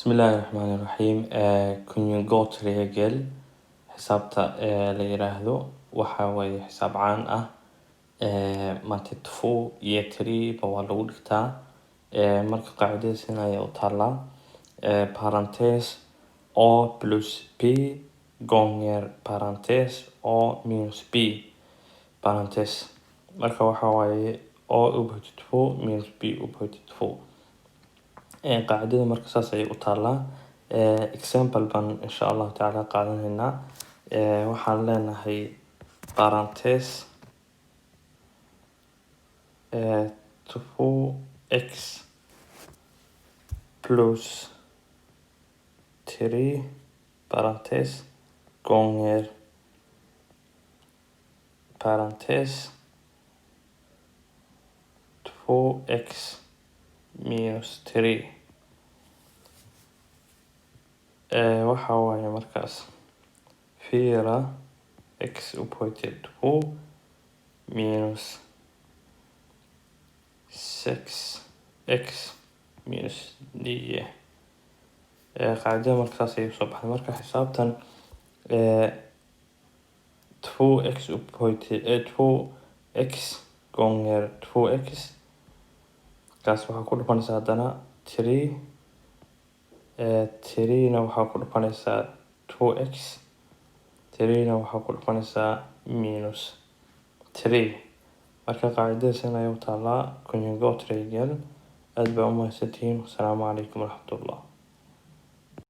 Bismillahi Raxmaani Raxiim. Konjugatregel xisaabta la yiraahdo waxa waaye xisaab caan ah. Matte 2 iyo 3 ba waa lagu dhigtaa. Marka qaacidada sin ayaa u taalaa: parentes a plus b gånger parentes a minus b parentes. Marka waxa waaye a upphöjt till 2 minus b upphöjt till 2. Qaacidada marka saas ayay u taalaa. Example baan insha Allahu tacaala qaadanaynaa. Waxaan leenahay parentes 2x plus 3 parentes gånger parentes 2x minus 3. Waxa waaye markaas 4 x upphöjt till 2 minus 6x minus 9. Qaacidada marka saas ayay usoo baxday. Marka xisaabtan 2x upphöjt till 2x gånger 2x, kaas waxaa ku dhufanaysaa haddana 3, 3 na waxaa ku dhufanaysaa 2x, 3 na waxaa ku dhufanaysaa minus 3. Marka qaacidada sin ayay u taalaa, konjugatregel. Aad baa u mahadsantihiin. Wasalaamu calaykum waraxmatullah.